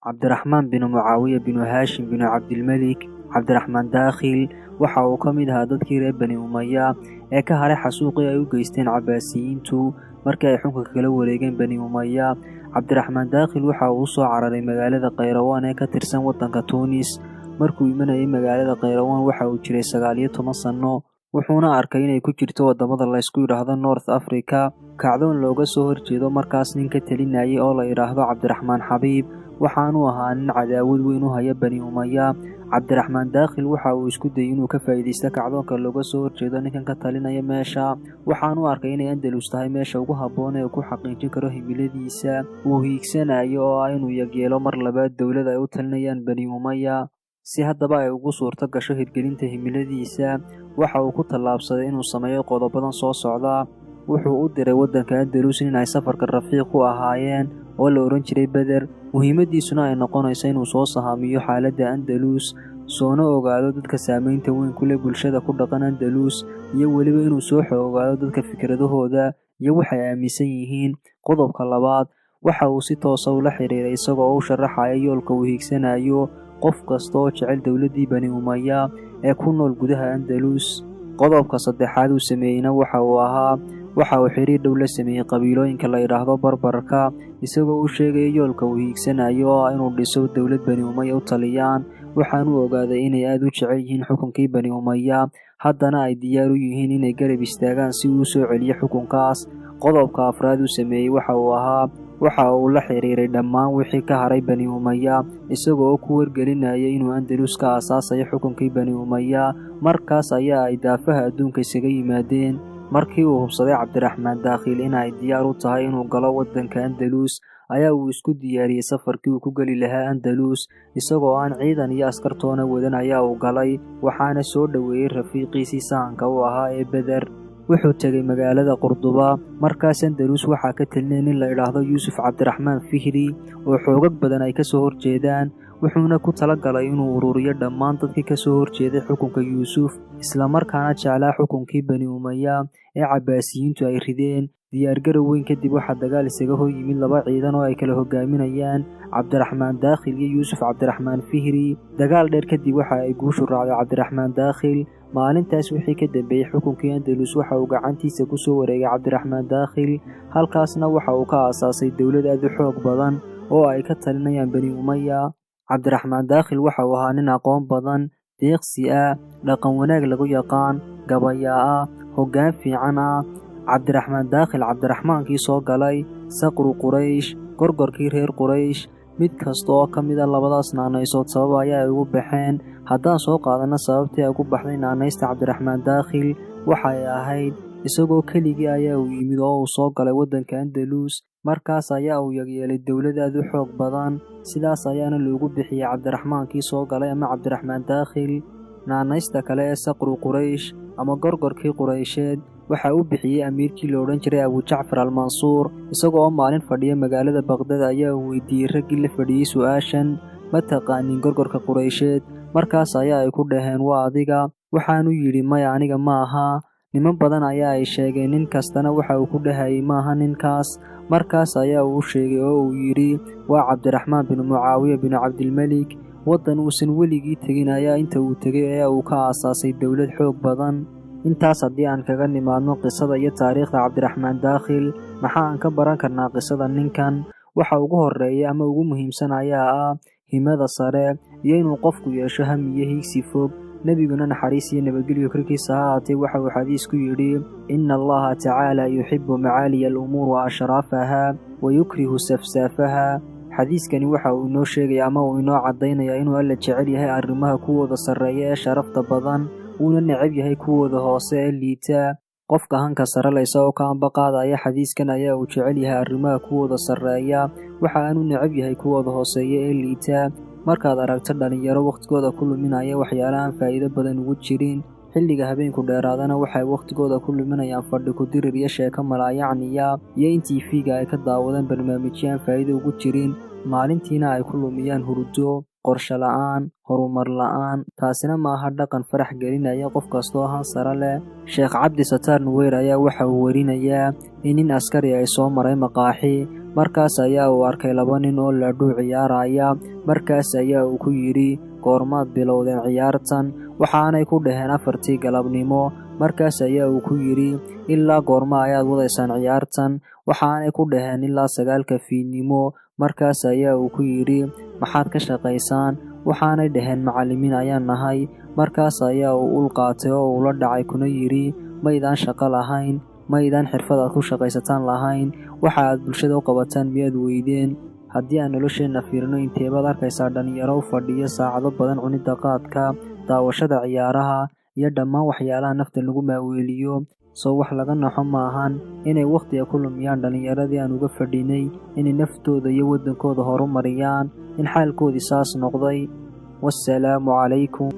Cabdiraxmaan binu Mucaawiya binu Haashim binu Cabdilmelik Cabdiraxmaan Daakhil waxa uu ka mid ahaa dadkii reer Bani Umaya ee ka haray xasuuqii ay u geysteen Cabaasiyiintu markii ay xunka kala wareegeen Bani Umaya. Cabdiraxmaan Daakhil waxa uu u soo cararay magaalada Khayrawaan ee ka tirsan waddanka Tuunis. Markuu imanayay magaalada Khayrawaan waxa uu jiray 19 sanno, wuxuuna arkay inay ku jirto waddamada laysku yidhaahdo North Africa kacdoon looga soo horjeedo markaas nin ka telinayay oo la yidhaahdo Cabdiraxmaan Xabiib. Waxaanu ahaa nin cadaawad weyn u haya Bani Umaya. Cabdiraxmaan Daakhil waxa uu isku dayay inuu ka faa'iidaysto kacdoonka looga soo horjeedo ninkan ka talinaya meesha. Waxaanu arkay inay Andalus tahay meesha ugu habboon ee uu ku xaqiijin karo himiladiisa uu hiigsanayo oo ah inuu yagyeelo mar labaad dowlad ay u talinayaan Bani Umaya. Si haddaba ay ugu suurto gasho hirgelinta himiladiisa, waxa uu ku tallaabsaday inuu sameeyo qodobadan soo socda. Wuxuu u diray waddanka Andalus in ay safarka rafiiq ku ahaayeen oo la odhan jiray Beder, muhiimaddiisuna ay noqonayso inuu soo sahamiyo xaaladda Andalus, soona ogaado dadka saamaynta weyn ku leh bulshada ku dhaqan Andalus, iyo weliba inuu soo xoogaado dadka fikradahooda iyo waxay aaminsan yihiin. Qodobka labaad, waxa uu si toosa ula xiriiray isagoo u sharaxaya yoolka uu hiigsanayo qof kasta oo jecel dowladdii Bani Umaya ee ku nool gudaha Andalus. Qodobka saddexaad uu sameeyeyna waxa uu ahaa waxa uu xiriir dhow la sameeyey qabiilooyinka la yidhaahdo Barbarka, isagoo u sheegaya yoolka uu hiigsanayo oo ah inuu dhiso dowlad Bani Umaya u taliyaan. Waxaanu ogaaday inay aad u jecel yihiin xukunkii Bani Umaya, haddana ay diyaar u yihiin inay garab istaagaan si uu u soo celiyo xukunkaas. Qodobka afraad uu sameeyey waxa uu ahaa waxa uu la xiriiray dhammaan wixii ka haray Bani Umaya, isagoo ku wargelinaya inuu Andalus ka aasaasayo xukunkii Bani Umaya. Markaas ayaa ay daafaha adduunka isaga yimaadeen. Markii uu hubsaday Cabdiraxmaan Daakhil in ay diyaar u tahay inuu galo waddanka Andalus, ayaa uu isku diyaariyey safarkii uu ku geli lahaa Andalus. Isagoo aan ciidan iyo askartoona wadan ayaa uu galay, waxaana soo dhoweeyey rafiiqiisii sahanka u ahaa ee Beder. Wuxuu tegey magaalada Qurduba. Markaas Andalus waxaa ka telinay nin la yidhaahdo Yuusuf Cabdiraxmaan Fihri oo xoogag badan ay ka soo horjeedaan, wuxuuna ku talagalay inuu ururiyo dhammaan dadkii ka soo horjeeday xukunka Yuusuf, islamarkaana jeclaa xukunkii Bani Umaya ee Cabaasiyiintu ay rideen. Diyaargarow weyn kadib waxaa dagaal isaga hor yimid laba ciidan oo ay kala hogaaminayaan Cabdiraxmaan Daakhil iyo Yuusuf Cabdiraxmaan Fihri. Dagaal dheer kadib waxa ay guushu raacday Cabdiraxmaan Daakhil. Maalintaas wixii ka dambeeyey xukunkii Andalus waxa uu gacantiisa ku soo wareegay Cabdiraxmaan Daakhil, halkaasna waxa uu ka aasaasay dowlad aad u xoog badan oo ay ka talinayaan Bani Umaya. Cabdiraxmaan Daakhil waxa uu ahaa nin aqoon badan, deeqsi ah, dhaqan wanaag lagu yaqaan, gabayaa ah, hoggaan fiican ah. Cabdiraxmaan Daakhil, Cabdiraxmaankii soo galay, Saqru Quraysh, gorgorkii reer Quraysh, mid kasta oo ka mid a labadaas naanaysood sabab ayaa ay ugu baxeen. Haddaan soo qaadanno sababtii ay ugu baxday naanaysta Cabdiraxmaan Daakhil, waxay ahayd isagoo keligii ayaa uu yimid oo uu soo galay waddanka Andalus. Markaas ayaa uu yagyeelay dowlad aad u xoog badan, sidaas ayaana loogu bixiyey Cabdiraxmaankii soo galay ama Cabdiraxmaan Daakhil. Naanaysta kale ee Saqru Quraysh ama gorgorkii Quraysheed waxa uu bixiyey amiirkii la odhan jiray Abujacfar Almansuur. Isagoo oo maalin fadhiya magaalada Baqdad ayaa uu weydiiyey raggii la fadhiyey su'aashan: ma taqaanin gorgorka Quraysheed? Markaas ayaa ay ku dhaheen waa adiga. Waxaanu yidhi maya, aniga ma aha. Niman badan ayaa ay sheegeen, nin kastana waxa uu ku dhahayay maaha ninkaas. Markaas ayaa uu sheegay oo uu yidhi waa Cabdiraxmaan binu Mucaawiya binu Cabdilmelik. Waddan uusan weligii tegin ayaa inta uu tegey ayaa uu ka aasaasay dowlad xoog badan. Intaas haddii aan kaga nimaadno qisada iyo taariikhda Cabdiraxmaan Daakhil, maxaa aan ka baran karnaa qisada ninkan? Waxa ugu horreeya ama ugu muhiimsan ayaa ah himada sare iyo inuu qofku yeesho hami iyo hiigsi fog. Nebiguna naxariis iyo nabadgelyo korkiisa ha ahaatee waxa uu xadiisku yidhi: ina Allaha tacaala yuxibu macaaliya alumuur wa ashraafaha wa yukrihu safsaafaha. Xadiiskani waxa uu inoo sheegaya ama uu inoo caddaynayaa inuu Alla jecel yahay arrimaha kuwooda sarreeya ee sharafta badan, uuna necab yahay kuwooda hoose ee liita. Qofka hanka sare le isagoo ka amba qaadaya xadiiskan ayaa uu jecel yahay arrimaha kuwooda sarreeya, waxa aanu necab yahay kuwooda hooseeya ee liita. Markaad aragto dhalinyaro wakhtigooda ku luminaya waxyaala aan faa'iido badan ugu jirin, xilliga habeenku dheeraadana waxay wakhtigooda ku luminayaan fadhi ku dirir iyo sheeko malaayacniya iyo in TV-ga ay ka daawadaan barnaamijyo aan faa'iido ugu jirin, maalintiina ay ku lumiyaan hurdo. Qorshe la'aan, horumar la'aan, taasina maaha dhaqan farax gelinaya qof kastoo han sare leh. Sheekh Cabdi Sataar Nuweyr ayaa waxa uu werinayaa in nin askari ay soo maray maqaaxi. Markaas ayaa uu arkay laba nin oo laadhuu ciyaaraya. Markaas ayaa uu ku yidhi, goormaad bilowdeen ciyaartan? Waxaanay ku dhaheen 4tii galabnimo. Markaas ayaa uu ku yidhi, ilaa goorma ayaad wadaysaan ciyaartan? Waxaanay ku dhaheen ilaa 9ka fiidnimo. Markaas ayaa uu ku yidhi, maxaad ka shaqaysaan? Waxaanay dhaheen macallimiin ayaan nahay. Markaas ayaa uu ul qaatay oo uu la dhacay kuna yidhi, maydaan shaqo lahayn, maydaan xirfad aad ku shaqaysataan lahayn, waxa aad bulshada u qabataan miyaad weydeen? Haddii aan nolosheenna fiirno, inteebaad arkaysaa dhallinyaro u fadhiya saacado badan cunidda qaadka, daawashada ciyaaraha iyo dhammaan waxyaalaha nafta lagu maaweeliyo? Soo wax laga naxo maahan inay wakhtiga ku lumiyaan dhallinyaradii aan uga fadhinay inay naftooda iyo waddankooda horumariyaan, in xaalkoodii saas noqday. Wassalaamu calaykum.